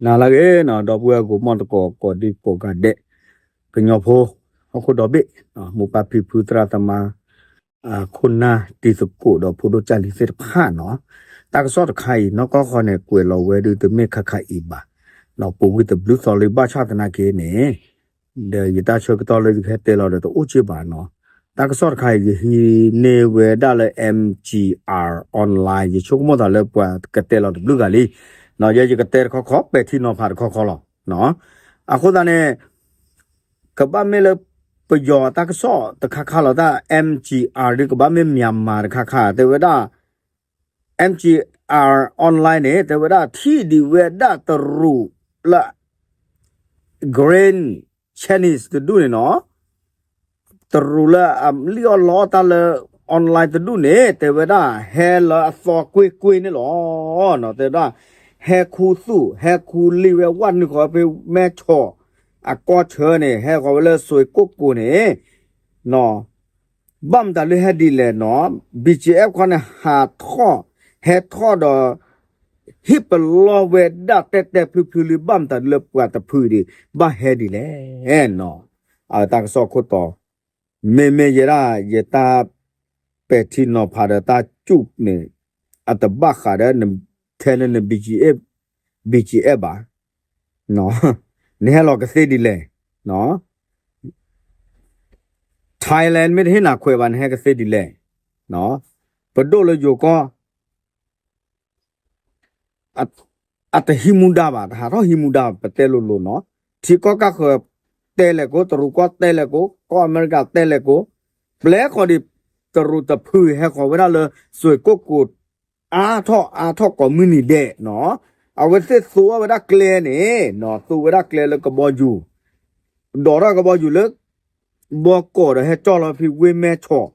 နၤလၢအဂ့ၤနီၤ ဒီပုၢ်ဝဲၢ်ကိးမံၤသကိး ကိးဒံကိးဂၤဒဲး ကညီဖိ ဟီၣ်ခိၣ်ဒီဘ့ၣ် မိၢ်ပၢ်ဖံဖု သရၣ်သမါ ခိၣ်နၢ်တံၤသကိးဒီးဖိဒိၣ်ကၢ်လံၤသ့ၣ်တဖၣ်နီၤ, တၢ်ကစီၣ်တခါအံၤ နီၢ်ကီၢ်ဃီန့ၣ် ကွဲးလီၤဝဲဒုးတမ့ၢ်ခါခါအံၤဘၣ်, ဒီးပူၤကွံာ်တဘျုးသီလံ ဘၣ်ဆၣ်သနာ်က့န့ၣ် ဒီးယတၢ်ဆၢကတီၢ်လၢယကဟဲတဲလီၤဒီးတအိၣ်က့ဘၣ်နီၤ, တၢ်ကစီၣ်တခါအံၤ ယဟံးန့ၢ်ဝဲဒၣ်လၢ M G R online ယဆိကမိၣ်သးလၢပှၤကတဲလီၤတဘျုးဂၤလံ, ယဲယကတဲတခီခီ ပဲာ်ထံနီၤဖးတခီခီလီၤ. အဃိသတးန့ၣ် ကဘၣ်မ့ၢ်လၢပယီၤတၢ်ကစီၣ်တခါခါလီၤ, တၢ် M G R ဒ်ကဘၣ်မ့ၢ် Myanmar တခါခါ တဲဝဲဒၣ် M G R online န့ၣ် တဲဝဲဒၣ်ထံၣ်ဒံးဝဲဒၣ်တရူးလၢ Grand Chinese တဒူၣ်န့ၣ်နီၤ, တရူးလၢအလံၣ်အီၣ်လီအီၣ်တၢ်လၢ online တဒူၣ်န့ၣ် တဲဝဲဒၣ်ဟဲလၢအသီကွ့ၢ်ကွ့ၢ်န့ၣ်လီၤ. တဲဝဲဒၣ် ဟဲခူသူၣ် ဟဲခူလံာ်ဝဲ ဝဲနုာ်ဃီၤဖဲမဲၢ်ဆီး အကီၢ်ဆၢန့ၣ် ဟဲဃီၤဝဲလၢစွ့ၣ်ကိၣ်ကိၤန့ၣ် ဘၣ်မတၤလၢဟဲဒ်လဲၣ်နီၤ, B G F ခီန့ၣ် ဟးထီၣ် ဟဲထီၣ်ဒီး ဟ့ၣ်ပလီၢ်ဝဲဒၣ်တဲတဲဖျုဖျုလံ ဘၣ်မတၤဒ်လၢပှၤတဖုဒံး ဘၣ်ဟဲဒ်လဲၣ်နီၤ, အတၢ်ကစီၣ်ခိၣ်တီ မ့မ့ၢ်ယဲဒၣ် ယတၢ်ပဲာ်ထံနီၤဖးဒီးတၢ်စူၣ်န့ၣ် အတဘၣ်ဃးဒီး ထဲလၢန B G F B G F ဘၣ်, နဟဲလီၤကသ့ဒ်လဲၣ်, Thailand မ့ၢ်တဟ့ၣ်နၤခွဲးဘၣ် နဟဲကသ့ဒ်လဲၣ်, ပဒိၣ်လၢယိၤကီၢ် အတဟံးမူဒါဘၣ် တဟးထီၣ်ဟံးမူဒါ ပတဲလိၤလိၤနီၤ, ထံကီၢ်ကၢ်ဃၢၤတဲလဲၣ်ကိး တရူးကီၢ်တဲလဲၣ်ကိး ကီၢ်အမဲရကၤတဲလဲၣ်ကိး, ပျဲဃီၤဒံး တရူးတဖုဟဲဃီၤဝဲဒၣ်လၢ စွ့ၣ်ကိၣ်ကိၤ အါထီၣ်အါထီၣ်ကိးမုၢ်နံၤဒဲးနီၤ, အဝဲသ့ၣ်သူဝဲဒၣ်ကျဲန့ၣ်နီၤ, သူဝဲဒၣ်ကျဲလၢကဘီယူၤ ဒိးထီၣ်ကဘီယူၤလၢ ဘီကီးဒီးဟဲကၠီၣ်လီၤဖဲဝ့ၢ်မဲၢ်ဆီး,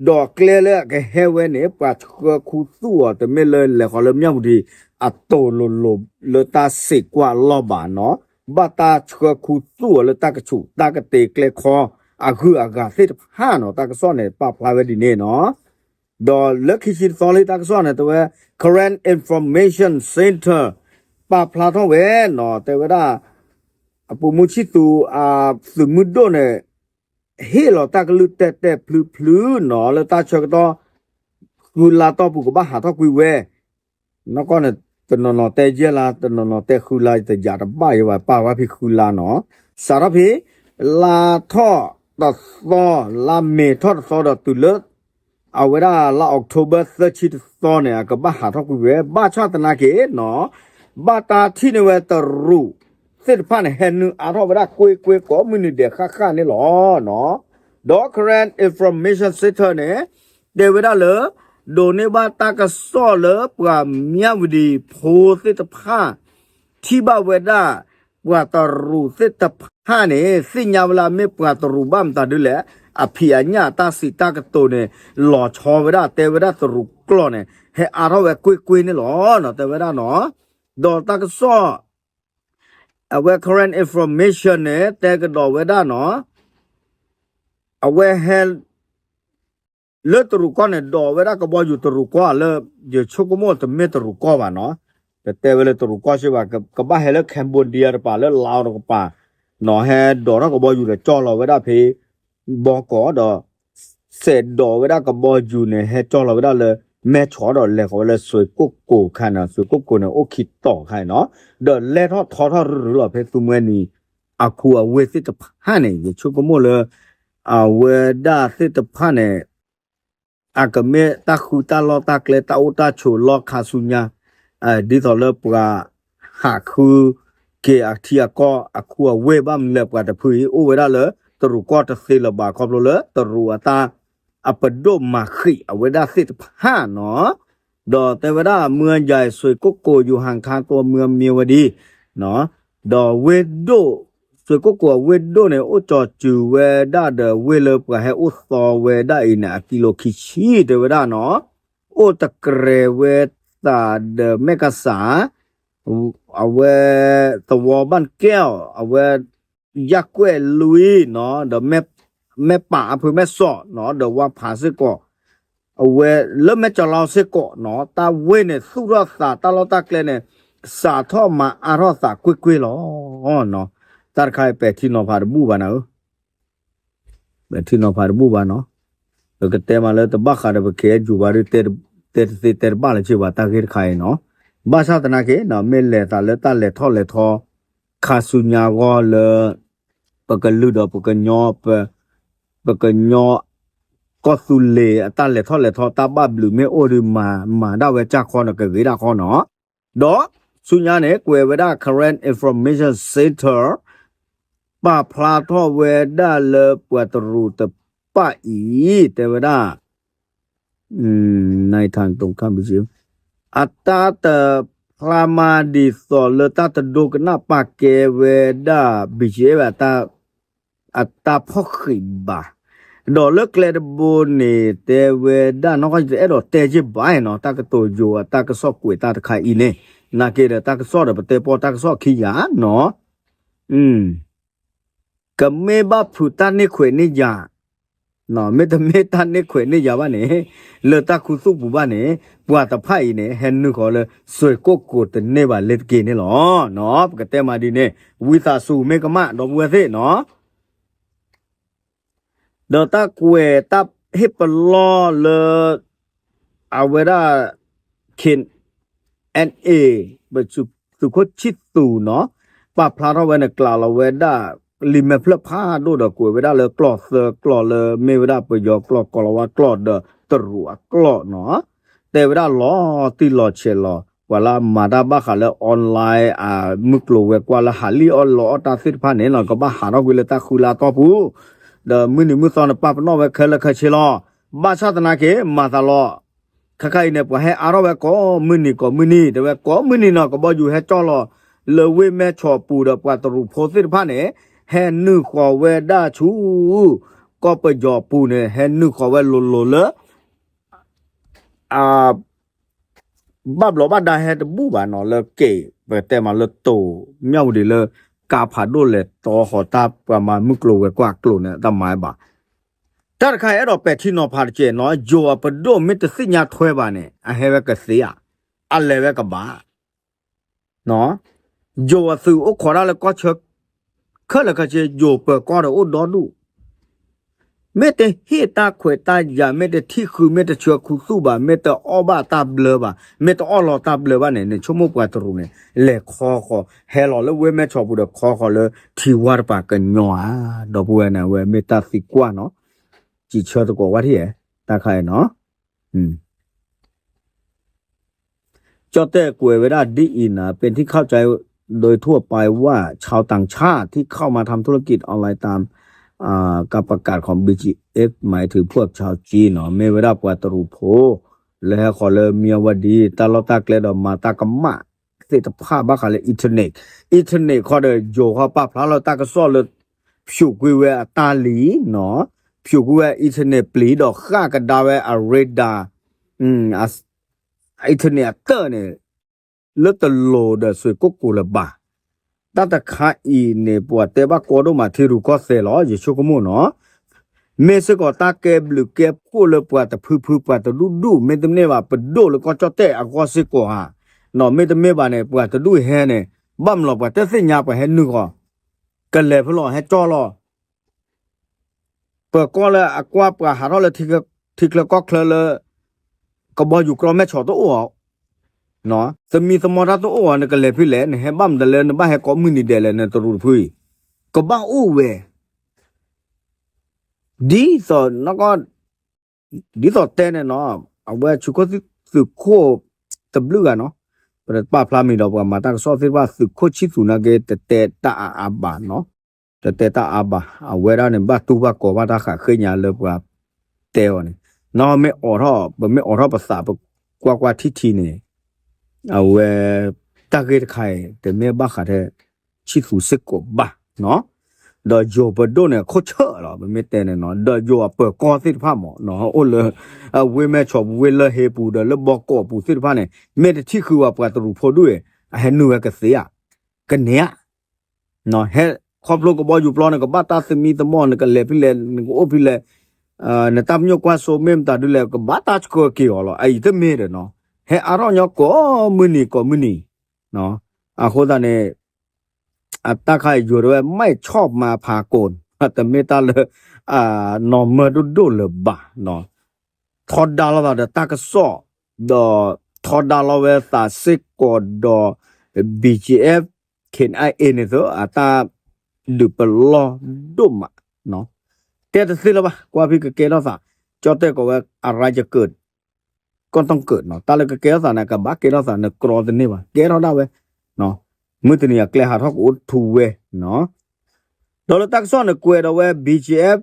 ဒီးကျဲလၢအကဟဲဝဲန့ၣ် ပှၤဆှၢခူသူၣ်အီၤ တမ့ၢ်လၢလဲၤဃီၤလၢမၠၣ်ဝတံၤ အတိၤလိၤလိၤလၢတၢ်စံးကွၢ်လီၢ်ဘၣ်နီၤ, ဘၣ်တၢ်ဆှၢခူသူၣ်အီၤလၢတၢ်ကဆူးတၢ်ကတ့ၤကျဲခီ အဂုၤအဂၤသ့ၣ်တဖၣ်နီၤ, တၢ်ကစီၣ်န့ၣ် ပာ်ဖျါဝဲဒ်န့ၣ်နီၤ. ဒီးလၢခံဆံတသီလံ တၢ်ကစီၣ်န့ၣ် တဲဝဲ Karen Information Center ပာ်ဖျါထီၣ်ဝဲနီၤ, တဲဝဲဒၣ် အပူၤမူဆံၣ်သူး အသုးမုၢ်ဒိၣ်န့ၣ် ဟ့ၣ်လီၤတၢ်ကလုၢ်တဲာ်တဲာ်ဖျုဖျုနီၤ လၢတၢ်ဆၢကတီၢ် ဃုလါတီၢ်ပူၤကဘၣ်ဟးထီၣ်ကွံာ်ဝဲ, နီၢ်ကီၢ်န့ၣ် တနီၤနီၤတဲယဲၢ်လါ တနီၤနီၤတဲဃုလါ တယးတဘၣ်ယဲဘၣ် ပာ်ဝဲဖဲဃုလါနီၤ, စးထီၣ်ဖဲ လါထီၣ်တသီ လါမ့ၤထီၣ်တသီဒီးတုၤလၢ အဝဲဒၣ်လါ October သၢဆံတသီန့ၣ် အကဘၣ်ဟးထီၣ်ကွံာ်ဝဲ ဘၣ်ဆၣ်သနာ်က့နီၤ, ဘၣ်တၢ်ထံၣ်န့ၢ်ဝဲတရူးသ့ၣ်တဖၣ်န့ၣ် ဟဲနုာ်အါထီၣ်ဝဲဒၣ်ကွ့ၢ်ကွ့ၢ်ကိးမုၢ်နံၤဒဲးဃၣ်ဃၣ်န့ၣ်လီၤ. ဒီး Karen Information Center န့ၣ် တဲဝဲဒၣ်လၢ ဒိးန့ၢ်ဘၣ်တၢ်ကစီၣ်လၢပှၤမၠၣ်ဝတံၤဖိသ့ၣ်တဖၣ် ထံၣ်ဘၣ်ဝဲဒၣ် ပှၤတရူးသ့ၣ်တဖၣ်န့ၣ် သ့ၣ်ညါဝဲလၢအမ့ၢ်ပှၤတရူးဘၣ်မတၤဒ်လဲၣ်, အဖံးအညၣ်အတၢ်စံးတၢ်ကတိၤန့ၣ် လီၤဆီဝဲဒၣ် တဲဝဲဒၣ်တရူးကျိာ်န့ၣ် ဟဲအါထီၣ်ဝဲကွ့ၢ်ကွ့ၢ်န့ၣ်လီၤ တဲဝဲဒၣ်နီၤ. ဒီးတၢ်ကစီၣ် အဝဲ Karen Information န့ၣ် တဲကဒီးဝဲဒၣ်နီၤ, အဝဲဟဲ လၢတရူးကီၢ်န့ၣ် ဒိးဝဲဒၣ်ကဘီယူၤတရူးကီၢ်လၢ ယဆိကမိၣ်တမ့ၢ်တရူးကီၢ်ဘၣ်နီၤ, တတဲဝဲလၢတရူးကီၢ်စ့ၢ်ဘၣ်, ကဘၣ်ဟဲလၢ Cambodia တပၤ လၢ Laos တကပၤနီၤ, ဟဲဒိးထီၣ်ကဘီယူၤဒီးကၠီၣ်လီၤဝဲဒၣ်ဖဲ ဘီကီးဒီး စဲးဒိးဝဲဒၣ်ကဘီယူၤန့ၣ် ဟဲကၠီၣ်လီၤဝဲဒၣ်လၢ မဲၢ်ဆီးဒီးလဲၤဃီၤဝဲလၢစွ့ၣ်ကိၣ်ကိၤခါန့ၣ်, စွ့ၣ်ကိၣ်ကိၤန့ၣ် အိၣ်ခံတီၤခါန့ၣ်နီၤ, ဒီးလဲၤထီၣ်ထီထီၣ်ရုရုလီၤဖဲသူမှဲနံၤ အခူအဝ့ၢ်သ့ၣ်တဖၣ်န့ၣ် ယဆိကမိၣ်လၢ အဝဲဒၣ်သ့ၣ်တဖၣ်န့ၣ် အကမ့ၢ်တၢ်ဃုတၢ်လီၢ်တၢ်ကျဲတၢ်အိၣ်တၢ်ဆိးလီၢ်ခါဆူညါ, ဒ်သိးလၢပှၤဟးဃုက့ၤအထံအကီၢ်အခူအဝ့ၢ် ဘၣ်မနုၤလဲၣ် ပှၤတဖုအံၤအိၣ်ဝဲဒၣ်လၢ တရူးကီၢ်တသ့လၢၤဘၣ် ခီဖျိလၢတရူးအတၢ်အပဒိၣ်မၤဃံးအဝဲဒၣ်သ့ၣ်တဖၣ်နီၤ, ဒီးတဲဝဲဒၣ် เมืองใหญ่စွ့ၣ်ကိၣ်ကိၤ อยู่ห่างทางตัวเมืองเมียวดี ဒီးဝ့ၢ်ဒိၣ် စွ့ၣ်ကိၣ်ကိၤအဝ့ၢ်ဒိၣ်န့ၣ် အိၣ်ကၠီၤစူၤဝဲဒၣ်ဒီးဝ့ၢ်လၢပှၤဟဲအိၣ်သီဝဲဒၣ်အံၤန့ၣ် အကံလိခံဆံ တဲဝဲဒၣ်နီၤ, အိၣ်တကြဲးဝဲသးဒီးမဲၢ်ကစၢ် အဝဲ သဝီบ้านแก้ว အဝဲ ရပ်ကွက်လွံၢ်နီၤ ဒီး မဲၢ်ပၢ်အဖုမဲၢ်စီၣ်နီၤ ဒီးဝါဖးစ့ၢ်ကီး အဝဲလၢမဲၢ်ကၠီၤလီၤစ့ၢ်ကီးနီၤ တၢ်ဝ့ၢ်န့ၣ် သူၣ်ထီၣ်သးတၢ်လီၢ်တၢ်ကျဲန့ၣ် စးထီၣ်မၤအါထီၣ်သးကွ့ၢ်ကွ့ၢ်လီၤ. တၢ်တခါအံၤ ပဲာ်ထံနီၤဖးတဘူၣ်ဘၣ်နၤဧၢ, ပဲာ်ထံနီၤဖးတဘူၣ်ဘၣ်နီၤ. ပကတဲမးလၢတဘၣ်ဃးဒီးပကဲယူၤဘၣ်ဒီး တဲတသ့တဲတဘၣ်လၢၤဘၣ် တၢ်ဂ့ၢ်တခါအံၤနီၤ. ဘၣ်ဆၣ်သနာ်က့ မ့ၢ်လဲၤသးလၢတၢ်လဲၤထီၣ်လဲၤထီ ခါဆူညါအဂီၢ်လၢ ပကလုာ်ဒီးပကညီ ပ ပကညီ ကီၢ်သူလ့ၤအတၢ်လဲၤထီၣ်လဲၤထီ တၢ်ဘၣ်ဘျုးမ့ၢ်အိၣ်ဒီး မၤ မၤဒၣ်ဝဲကၢ်ခီနီၤ ကဂ့ၤဒၣ်ခီနီၤ. ဒီးဆူညါန့ၣ် ကွဲးဝဲဒၣ် Karen Information Center ပာ်ဖျါထီၣ်ဝဲဒၣ်လၢပှၤတရူးတဖၣ်အံၤ တဲဝဲဒၣ် နထတခ အတၢ်တဖျါမၤဒ်သိးလၢတၢ်တဒိကနၣ်ပာ်ကဲဝဲဒၣ် ဘံၣ်က့ အတၢ်ဖီၣ်ဃံးဘၣ်. ဒီးလၢကျဲတဘိန့ၣ် တဲဝဲဒၣ်နီၢ်ကီၢ် ယတအဲၣ်ဒိးတဲက့ၤဘၣ်နီၤ တၢ်ကတိၤယိၤအတၢ်ကစီၣ်ကွဲးတၢ်တခါအံၤန့ၣ် နာ်က့ဒီးတၢ်ကစီၣ်ဒီး ပတဲပီၣ်တၢ်ကစီၣ်ခံယၤနီၤ. ကမ့ၢ်ဘၣ်ဖုးတၢ်န့ၢ်ခွဲးန့ၢ်ယာ်, မ့တမ့ၢ်တၢ်န့ၢ်ခွဲးန့ၢ်ယာ်ဘၣ်န့ၣ် လၢတၢ်ခူသူၣ်ပူၤဘၣ်န့ၣ် ပှၤတဖၣ်အံၤန့ၣ် ဟဲနုာ်ဃီၤလၢ စွဲးကိၣ်ကိၤတန့ၢ်ဘၣ်လ့ၤတက့ၢ်န့ၣ်လီၤ. ပကတဲမးဒ်န့ၣ် ဝံသးစူၤမ့ၢ်ကမၣ် ဒီပုၢ်ဝဲၢ်သ့ၣ်နီၤ ဒီးတၢ်ကွဲးတၢ်ဟ့ၣ်ပလီၢ်လၢ အဝဲဒၣ် KNA ပသုးခိၣ်ဆံၣ်သူးနီၤ ပာ်ဖျါထီၣ်ဝဲန့ၣ် ကျးလီၤဝဲဒၣ် လံာ်မဲာ်ဖျၢၣ်ဖးဒိၣ်ဒီး ကွဲးဝဲဒၣ်လၢကျီၢ်သၢကျီၢ်လၢ မ့ၢ်ဝဲဒၣ်ပယီၤကျီၢ် ကီၢ်လီၤဝါကျီၢ်ဒီးတရူးအကျီၢ်နီၤ တဲဝဲဒၣ်လီၤတံၢ်လီၤဆဲးလီၤ ပှၤလၢမၤတၢ်ဘၣ်ဃးလၢ online မုၢ်ကျိၤဝဲၤကွာ်လၢဟးလံၣ်အီၣ်လီအီၣ်တၢ်သ့ၣ်တဖၣ်န့ၣ်နီၤ ကဘၣ်ဟးထီၣ်ကွံာ်လၢတၢ်ဃုလၢအတီၢ်ပူၤ ဒီးမုၢ်နံၤမုၢ်သီန့ၣ် ပာ်ပနီၣ်ဝဲခဲလၢာ်ခဲဆ့လီၤ. ဘၣ်ဆၣ်သနာ်က့ မၤသးလီၤ ခဲခါအံၤန့ၣ် ပှၤဟဲအါထီၣ်ဝဲကိးမုၢ်နံၤကိးမုၢ်နံၤ တဲဝဲကိးမုၢ်နံၤနီၤ ကဘီယူၤဟဲကၠီၣ်လီၤ လၢဝ့ၢ်မဲၢ်ဆီးပူၤဒီးပှၤတရူးဖိသ့ၣ်တဖၣ်န့ၣ် ဟဲနုာ်ဃီၤဝဲဒၣ်ဆူ ကီၢ်ပယီၤပူၤန့ၣ် ဟဲနုာ်ဃီၤဝဲလိၤလိၤလၢ ဘၣ်ဘျီးဘၣ်ဒါဟဲတဘူၣ်ဘၣ်နီၤ လၢက့ၤ ပတဲမးလၢတိၤ မၠၣ်ဝတံၤလၢ ကါဖးဒိၣ်လဲၤတီဃီၤတၢ်ပှၤမၤမုၢ်ကျိၤဝဲၤကွာ်အကျိၤန့ၣ် တၢ်မၤဘၣ်. တၢ်တခါအံၤအဲၣ်ဒိးပဲာ်ထံနီၤဖးတက့ၢ်နီၤ ယိၤအပဒိၣ်မ့ၢ်တသ့ၣ်ညါထွဲဘၣ်န့ၣ် အဟဲဝဲကသ့ဧါ, အလဲၤဝဲကဘၣ် ယိၤအသုးအိၣ်ခိးတၢ်လၢကီၢ်ဆၢ ခဲလၢာ်ခဲဆ့ ယိၤပၢၤကီၢ်ဒီးအိၣ်ဒီဒူၣ် မ့ၢ်တဟ့ၣ်တၢ်ခွဲးတၢ်ယာ် မ့ၢ်တထံၣ်ဃု မ့ၢ်တဆှၢခူသူၣ်ဘၣ် မ့ၢ်တအီၣ်ဘၣ်တၢ်ဘျၢဘၣ် မ့ၢ်တအီၣ်လီၤတၢ်ဘျၢဘၣ်န့ၣ် နဆိကမိၣ်ပှၤတရူးန့ၣ် လဲၤခီဃီၤ ဟဲလီၤလၢဝ့ၢ်မဲၢ်ဆီးပူၤဒီးခီဃီၤလၢ ထံဝါတပၤကညီဧါ, ဒီပုၢ်ဝဲၢ်န့ၣ် အဝဲမ့ၢ်တၢ်သံကွၢ်နီၤ, စံးဆၢသကိးဝဲထံၣ်ဧါ, တၢ်ခါအံၤနီၤ ကၠီၣ်တဲၣ်ကွဲးဝဲဒၣ် ဒ်အံၤနၤ เป็นที่เข้าใจโดยทั่วไปว่าชาวต่างชาติที่เข้ามาทำธุรกิจออนไลน์ตามอ่าการประกาศของ บีจีเอฟ หมายถึงพวกชาวจีน နီၤ မ့ၢ်ဝဲဒၣ်ပှၤတရူးဖိ လၢဟဲဃီၤလၢမံဝါဒံ တၢ်လီၢ်တၢ်ကျဲဒီးမၤတၢ်ကမၣ်သ့ၣ်တဖၣ်ဘၣ်ဃးလၢ internet, internet ခီဒီး ယိၤဃီပာ်ဖျါလၢတၢ်ကစီၣ်လၢ ဖျိးကွံာ်ဝဲအတၢ်လံနီၤ, ဖျိးကွံာ်ဝဲ internet ပျံၤဒီးဃၣ်ကဒါဝဲအ radar internet အတၢၢ်န့ၣ် လၢတလိၤဒီးစွ့ၢ်ကိၣ်ကိၤလၢၤဘၣ်. တၢ်တခါအံၤန့ၣ် ပှၤတဲဘၣ်ကီဒိၣ်မးထံရူၢ်ကီၢ်သဲးလီၤ ယဆိကမိၣ်နီၤ, မ့ၢ်စ့ၢ်ကီးတၢ်ကဲဘျုးကဲဖှိၣ်လၢပှၤတဖုဖုပှၤတဒူၣ်ဒူၣ် မ့တမ့ၢ်ဘၣ် ပဒိၣ်လၢကီၢ်ကၠီၣ်တဲၣ်အဂီၢ်စ့ၢ်ကီးဧါ, မ့တမ့ၢ်ဘၣ်န့ၣ် ပှၤတဒူၣ်ဟဲန့ၣ် ဘၣ်မနုၤလီၤ ပှၤတသ့ၣ်ညါပှၤဟဲနုာ်ဃီၤ, ကလဲၤဖဲလဲၣ်ဟဲကၠီၣ်လီၤ ပၢၤကီၢ်လၢအကွၢ်ပှၤဟးထီၣ်လၢထံချၢကီၢ်ချၢလၢ ကဘီယူၤကြီမဲၢ်ဆီးတအိၣ်အီၤ, သမံသမိးတၢ်တအိၣ်အီၤ နကလဲၤဖဲလဲၣ် နဟဲဘၣ်မနုၤလဲၣ် နဘၣ်ဟဲကိးမုၢ်နံၤဒဲးလဲၣ် နတရူးတဖုအံၤ, ကဘၣ်အိၣ်ဝဲ ဒ်သိး ဒ်သိးတဲန့ၣ်နီၤ အဝဲဆူခိၣ်သုးခိၣ်တဘျုးဂၤနီၤ, ပပာ်ဖျါမံၤဒီးပှၤမၤတၢ်ကစီၣ်သ့ၣ်တဖၣ် သုးခိၣ်ဆံၣ်သူးနာ်က့ တတဲတၢ်အါအါဘၣ်နီၤ, တတဲတၢ်အါဘၣ် အဝဲဒၣ်န့ၣ် ဘၣ်တူၢ်ဘၣ်ကီၤဘၣ်တၢ်ဃးဃ့ၢ်ညါလၢပှၤတဲအီၤန့ၣ်, နီၤမ့ၢ်အိးထီၣ် ပမ့ၢ်အိးထီၣ်ပသးပကွၢ်ကွၢ်ထံထံန့ၣ် အဝဲ တၢ်ဂ့ၢ်တခါအံၤ တမ့ၢ်ဘၣ်ဃးထဲ ဆံၣ်သူးစ့ၢ်ကီးဘၣ်နီၤ, ဒီးယိၤပဒိၣ်န့ၣ် ခိၣ်ဆၢၣ်လီၤ ပမ့ၢ်တဲန့ၣ်နီၤ ဒီးယိၤအပၢၤကီၢ်သ့ၣ်တဖၣ်မးနီၤ အိၣ်လၢ ဝ့ၢ်မဲၢ်ဆီးပူၤ ဝ့ၢ်လၢၢ်ဟ့ပူၤ ဒီးလၢဘီကီးပူၤသ့ၣ်တဖၣ်န့ၣ် မ့ၢ်တထံၣ်ဃုာ်ဝဲပှၤတရူးဖိဒူၣ်အံၤ အဟဲနုာ်ဝဲကသ့ဧါ, ကန့ၢ်ဧါ ဟဲခီဖျိကဘီယူၤပျီန့ၣ် ကဘၣ်တၢ်သမံသမိး နကလဲၤဖဲလဲၣ် နကအိၣ်ဖဲလဲၣ်, နတၢ်ပညိၣ်ကွၢ်စိမ့ၢ်မတၤဒ်လဲၣ် ကဘၣ်တၢ်ဆှၢက့ၤအီၤလီၤ အအံၤတမ့ၢ်ဒီးနီၤ, ဟဲအါထီၣ်ညီကိးမုၢ်နံၤကိးမုၢ်နံၤ, အဃိသတးန့ၣ် အတၢ်ခါအံၤယိၤတဲဝဲ ไม่ชอบมาพากล တမ့ၢ်တၢ်လၢ နီၢ်မၢဒိၣ်ဒိၣ်လၢၤဘၣ်နီၤ. ထီဒါလိာ်သးဒီးတၢ်ကစီၣ် ဒီးထီဒါလိာ်ဝဲသးစ့ၢ်ကီးဒီး ဘံၣ်ကၠံၣ်အဲၣ် ခ့ၣ်အဲၣ်အ့န့ၣ်သ့ၣ် အတၢ်ဒုးပလီၢ်ဒိၣ်မး တဲတသ့လၢၤဘၣ် ကွၢ်ဖဲကကဲထီၣ်သး ကၠီတဲၣ်ကိးဝဲ အရၢကၢး ကီၢ်တီၢ်ကၢးနီၤ တၢ်လၢကကဲထီၣ်သးန့ၣ် ကဘၣ်ကဲထီၣ်သးန့ၣ် ကြီတန့ၢ်ဘၣ် ကဲထီၣ်ဒၣ်ဝဲ မုၢ်တနံၤအကျဲဟးထီၣ်ကအိၣ်ထူဝဲနီၤ. ဒီးလၢတၢ်ကစီၣ်န့ၣ်ကွဲးဒီးဝဲ ဘံၣ်ကၠံၣ်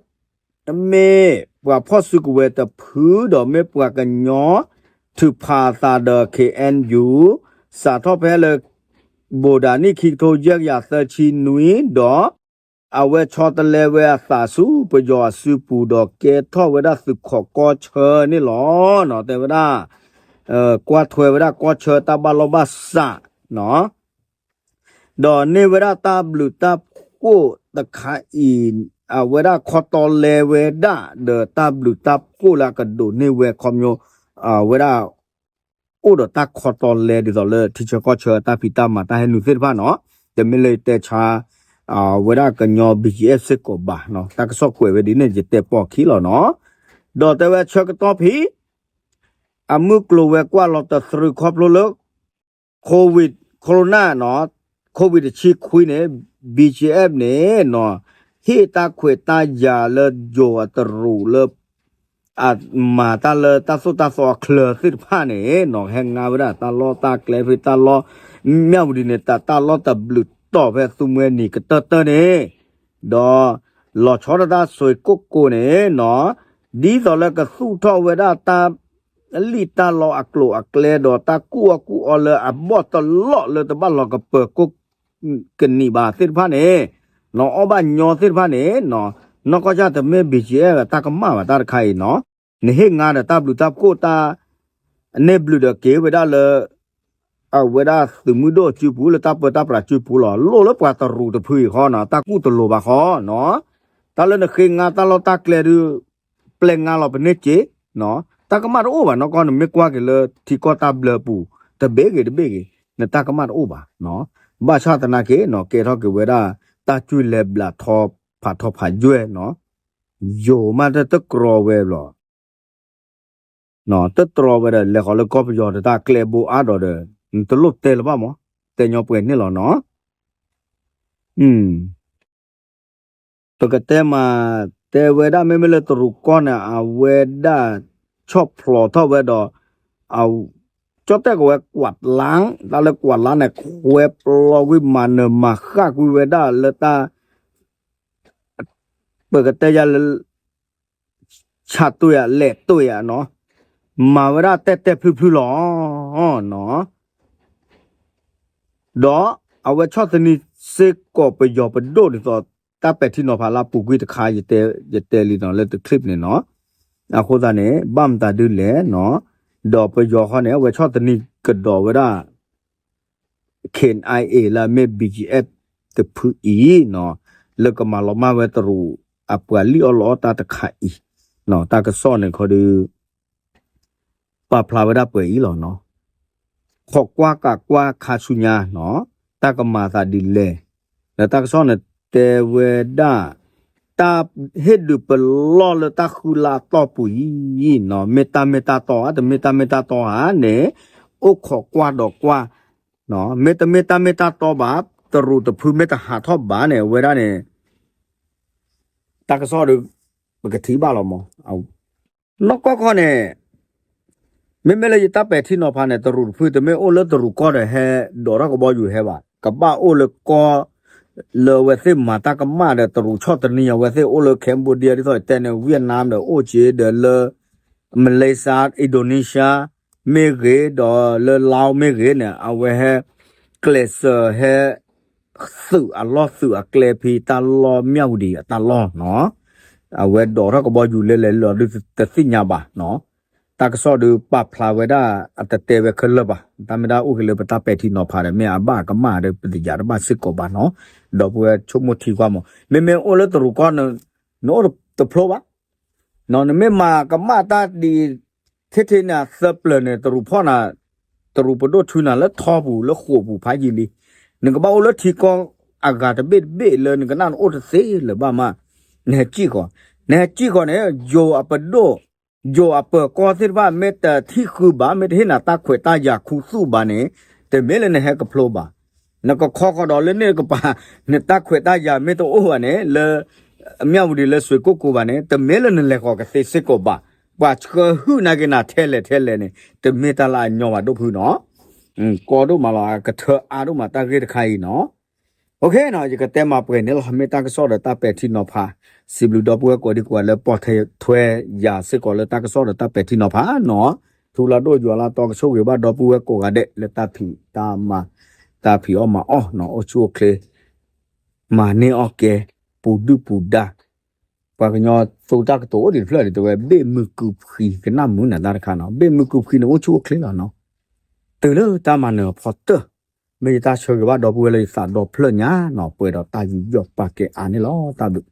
အဲၣ် မ့ၢ်ပှၤဖီၣ်စုကဝဲၤတဖုဒီးမ့ၢ်ပှၤကညီ ထုးဖးသးဒီး ခ့ၣ်အဲၣ်ယူၣ် စးထီၣ်ဖဲလၢ ဘိးဒၣ်နံၣ်ခံကထိယဲၢ်ကယၤသၢဆံနွံဒီး အဝဲဆီတလဲဝဲအသးဆူပယီၤအစုပူၤဒီးကဲထီၣ်ဝဲဒၣ်သုးခိးကီၢ်ဆၢန့ၣ်လီၤ. တဲဝဲဒၣ် ကွၢ်ထွဲဝဲဒၣ်ကီၢ်ဆၢတၢ်ဘၣ်လီၢ်ဘၣ်စး ဒီးန့ၢ်ဝဲဒၣ်တၢ်ဘျုးတၢ်ဖှိၣ်တခါအံၤ အဝဲဒၣ်ခီတီလဲဝဲဒၣ်ဒီးတၢ်ဘျုးတၢ်ဖှိၣ်လၢအကဒိးန့ၢ်ဝဲခီပညီ အဝဲဒၣ် အိၣ်ဒီးတၢ်ခီတီလဲဒ်သိးလၢထံဆၢကီၢ်ဆၢတၢ်ဖံးတၢ်မၤတၢ်ဟဲနုာ်သ့ၣ်တဖၣ်နီၤ တမ့ၢ်လၢတဲဆါ အဝဲဒၣ်ကညီ ဘံၣ်ကၠံၣ်အဲၣ် စ့ၢ်ကီးဘၣ်နီၤ တၢ်ကစီၣ်ကွဲးဝဲဒ်န့ၣ် ယတဲပိာ်ခံလီၤနီၤ ဒီးတဲဝဲဆၢကတီၢ်ဖံ အမုၢ်ကျိၤဝဲၤကွာ်လီၤတသြုးခီဖျိလၢ COVID, corona နီၤ COVID တဆံခွံန့ၣ် ဘံၣ်ကၠံၣ်အဲၣ်န့ၣ်နီၤ ဟ့ၣ်တၢ်ခွဲးတၢ်ယာ်လၢယိၤအတရူးလၢ အမၤတၢ်လၢတၢ်သိၣ်တၢ်သီအချၢသ့ၣ်တဖၣ်န့ၣ်နီၤ ဟဲငါဝဲဒၣ်တၢ်လီၢ်တၢ်ကျဲဖဲတၢ်လီၢ် မၠၣ်ဝတံၤန့ၣ် တၢ်လီၢ်တဘျုးတီၢ်ဖဲသူမှဲနံၤကတၢၢ်တၢၢ်န့ၣ် ဒီး လီၤဆီဒၣ်တၢ်စွ့ၤကိၣ်ကိၤန့ၣ်နီၤ ဒ်သိးလၢကသူၣ်ထီၣ်ဝဲဒၣ်တၢ် လံၣ်တၢ်လီအကျိၤအကျဲဒီး တၢ်ကူၣ်အီၣ်ကူၣ်အီလၢအဘီၣ်တလီၢ်လၢတဘၣ်လီၤကပၢၤကိၣ်ကနံးဘၣ်သ့ၣ်တဖၣ်န့ၣ် နီၤအီၣ်ဘၣ်ညီသ့ၣ်တဖၣ်န့ၣ်နီၤ နီၢ်ကီၢ်ဆၣ်တမ့ၢ် ဘံၣ်ကၠံၣ်အဲၣ် တၢ်ကမၣ်ဘၣ်တၢ်တခါအံၤနီၤ နဟ့ၣ်ငါဒီးတၢ်ဘျုးတၢ်ဖှိၣ်တၢ် အန့ၢ်ဘျုးဒီးက့ၤဝဲဒၣ်လၢ အဝဲဒၣ်သုးမုၢ်ဒိၣ်အစုပူၤ လၢတၢ်ပၢတၢ်ပြးစုပူၤလီၤ. လိၣ်လၢပှၤတရူးတဖုအံၤဃီနီၤ တၢ်ကူၣ်တလိၤဘၣ်ဃီနီၤ. တၢ်လၢနဃ့ငါတၢ်လီၢ်တၢ်ကျဲဒုး ပျဲငါလီၤပန့ၢ်စ့နီၤ တၢ်ကမၣ်တအိၣ်ဘၣ်နီၢ်ကီၢ် နမ့ၢ်ကွၢ်က့ၤလၢထံကီၢ်တၢ်ဘျၢပူၤ တဘ့ၣ်ဂ့ၤတဘ့ၣ်ဂ့ၤ နတၢ်ကမၣ်တအိၣ်ဘၣ်နီၤ. ဘၣ်ဆၣ်သနာ်က့နီၤ ကဲထီၣ်က့ၤဝဲဒၣ် တၢ်ကူၣ်လဲၤဘျးထီဖးထီဖးယွဲၢ်နီၤ ယိၤမးတတကြၢးဝဲဘျီ တတြီဝဲဒီး လဲၤဃီၤလၢကီၢ်ပယီၤဒီးတၢ်ကျဲဘိအါဒီးဒီး နတလိၣ်တဲလၢၤဘၣ်မး တဲညီပှဲၤန့ၣ်လီၤနီၤ. ပကတဲမး တဲဝဲဒၣ်မ့မ့ၢ်လၢတရူးကီၢ်န့ၣ် အဝဲဒၣ် ဆီၣ်ဖျိးထီၣ်ဝဲဒီး ကၠီၣ်တဲၣ်ကဝဲကွးလါ တၢ်လၢကွးလါန့ၣ် ခွဲပျီကွံာ်မၤနၢၤမၤဃၣ်ကွံာ်ဝဲဒၣ်လၢတၢ် ပကတဲယၤလၢ ဆၣ်တွဲၣ်ဧါ လဲၤတွဲၣ်ဧါနီၤ မၤဝဲဒၣ်တဲာ်တဲာ်ဖျုးဖျုးလီၤနီၤ. ဒီးအဝဲဆီၣ်သနံးစ့ၢ်ကီးပယီၤပဒိၣ်ဒ်သိး တၢ်ပဲာ်ထံနီၤဖးလၢအပူၤကွံာ်တခါ ယတဲလံနီၤလၢတ clip န့ၣ်နီၤ. အဃိသတးန့ၣ် ဘၣ်မတၤဒုလဲၣ်နီၤ ဒီးပယီၤဃီန့ၣ် အဝဲဆီၣ်သနံးကဒီးဝဲဒၣ် KIA လၢအမ့ၢ် ဘီၣ်ကၠံၣ်အဲၣ် တဖုအံၤနီၤ လၢကမၤလီၤမၢ်ဝဲတရူးအပှၤလံၣ်အီၣ်လီအီၣ်တၢ်တခါအံၤ တၢ်ကစီၣ်န့ၣ်ခီဒုး ပာ်ဖျါဝဲဒၣ်ပှဲၤအံၤလီၤနီၤ. ခိးကွၢ်ကးကွၢ်ခါဆူညါနီၤ တၢ်ကမၤသးဒ်လဲၣ် ဒီးတၢ်ကစီၣ်န့ၣ်တဲဝဲဒၣ် တၢ်ဟ့ၣ်ဒုးပလီၢ်လၢတၢ်ဃုလါတီၢ်ပူၤအံၤနီၤ မ့ၢ်တၢ်မ့ၢ်တၢ်တီဧါ တမ့ၢ်တၢ်မ့ၢ်တၢ်တီဧါန့ၣ် အိၣ်ခိးကွၢ်ဒီးကွၢ် မ့တမ့ၢ်တၢ်မ့ၢ်တၢ်တီဘၣ် တရူးတဖုမ့ၢ်တဟးထီၣ်ဘၣ်န့ၣ် အဝဲဒၣ်န့ၣ် တၢ်ကစီၣ်ဒီး ပကထံၣ်ဘၣ်လီၤမး နီၢ်ကီၢ်ခီန့ၣ် မ့မ့ၢ်လၢယတၢ်ပဲာ်ထံနီၤဖးန့ၣ် တရူးတဖုတမ့ၢ်အိၣ်လၢတရူးကီၢ်ဒီးဟဲဒိးထီၣ်ကဘီယူၤဟဲဘၣ် ကဘၣ်အိၣ်လၢကီၢ် လၢအဝဲသ့ၣ်မၤတၢ်ကမၣ်ဒီးတရူးဆီၣ်သနံး အဝဲသ့ၣ်အိၣ်လၢ Cambodia ဒ်သိးတဲန့ၣ် Vietnam ဒီးအိၣ်က့ၤဒီးလၢ Malaysia Indonesia မ့ၢ်ဂ့ၤ ဒီးလၢ Laos မ့ၢ်ဂ့ၤန့ၣ် အဝဲဟဲ ကျဲးစၢးဟဲ သုးအလီၢ်သုးအကျဲဖဲတၢ်လီၢ်မၠၣ်ဝတံၤအတၢ်လီၢ်နီၤ အဝဲဒိးထီၣ်ကဘီယူၤလဲၤလဲၤလီၤဒုးတသ့ၣ်ညါဘၣ်နီၤ တၢ်ကစီၣ်ဒုးပာ်ဖျါဝဲဒၣ်အတတဲဝဲခဲလၢာ်ဘၣ် တၢ်မ့ၢ်ဒၣ်အိၣ်က့ၤလၢပတၢ်ပဲာ်ထံနီၤဖးဒီး မ့ၢ်အဘၣ်ကမၣ်ဒီးပသ့ၣ်ညါတဘၣ်စ့ၢ်ကီးဘၣ်နီၤ ဒီပုၢ်ဝဲၢ်ဆိကမိၣ်ထံကွၢ်မး မ့မ့ၢ်အိၣ်လၢတရူးကီၢ် နအိၣ်တဖျိဘၣ် နမ့ၢ်မၤကမၣ်တၢ်ဒ် ထဲထဲန့ၣ်သၢပျၢၤန့ၣ် တရူးဖီၣ်နၤ တရူးပဒိၣ်ထုနၤလၢထီပူၤလၢဃိာ်ပူၤဖးယံာ်လံ. နကဘၣ်အိၣ်လၢထံကီၢ်အဂၤတဘ့ၣ်တဘ့ၣ်လၢနကနၣ်နအိၣ်တသ့လၢၤဘၣ်မး, နဟဲစံၣ်ဃီၤ, နဟဲစံၣ်ဃီၤန့ၣ် ယိၤအပဒိၣ် ယိၤအပၢၤကီၢ်သ့ၣ်တဖၣ် မ့ၢ်တထံၣ်ဃုဘၣ် မ့ၢ်တဟ့ၣ်နၤတၢ်ခွဲးတၢ်ယာ်ခူသူၣ်ဘၣ်န့ၣ် တမ့ၢ်လၢနဟဲကဖျိဘၣ်. နကခီဃီၤဒီးလၢန့ၣ်တကပၤ နတၢ်ခွဲးတၢ်ယာ်မ့ၢ်တအိၣ်ဘၣ်န့ၣ် လၢ မၠၣ်ဝတံၤလၢစွ့ၣ်ကိၣ်ကိၤဘၣ်န့ၣ် တမ့ၢ်လၢနလဲၤဃီၤကသ့စ့ၢ်ကီးဘၣ်. ပှၤဆှၢဟုၣ်နာ်က့ၤနၤထဲလဲၣ်ထဲလဲၣ်န့ၣ် တမ့ၢ်တၢ်လၢအညီဘၣ်ဒိၣ်ဖုနီၤ. ကီဒိၣ်မးလီၤ ကထၢအါဒိၣ်မးတၢ်ဂ့ၢ်တခါအံၤနီၤ. အိၣ်ခ့နီၤ ယကတဲမၤပှဲၤန့ၣ်လီၤ မ့ၢ်တၢ်ကစီၣ်ဒီးတၢ်ပဲာ်ထံနီၤဖး, စံးဘျုးဒီပုၢ်ဝဲၢ်ကိးဒံကိးဂၤလၢပိာ်ထွဲယၤစ့ၢ်ကီးလၢတၢ်ကစီၣ်ဒီးတၢ်ပဲာ်ထံနီၤဖးနီၤ. ထူလၢဒိၣ်ယွၤလၢတီကဆိၣ်ဂ့ၤဘၣ်ဒီပုၢ်ဝဲၢ်ကိးဂၤဒဲးလၢတၢ်ဖံးတၢ်မၤ တၢ်ဖံးအီၣ်မၤအီၣ်နီၤ အိၣ်ဆူၣ်အိၣ်ချ့ မၤန့ၢ်အီၣ်ကဲ ပူၤဒုၣ်ပူၤဒါ, ပှၤကညီသူတၢ်ကတိၤအိၣ်ဒံးတဖျၢၣ်ဒံးတဲဝဲ ဘ့ၣ်မုၢ်ကုာ်ဖှံကနၣ်မုာ်နၤတၢ်တခါနီၤ ဘ့ၣ်မုၢ်ကုာ်ဖှံန့ၣ်အိၣ်ဆူၣ်အိၣ်ချ့လီၤနီၤ. တုၤလၢတၢ်မၤနၢၤအဖီတၢၢ်, မ့ၢ်ယတၢ်ဆၢဂ့ၤဘၣ်ဒီပုၢ်ဝဲၢ်လၢယသးဒီဖျၢၣ်ညါနီၤ ပှဲၤဒီးတၢ်ယူးယီၣ်ပာ်ကဲအါန့ၣ်လီၤ တၢ်ဘျုး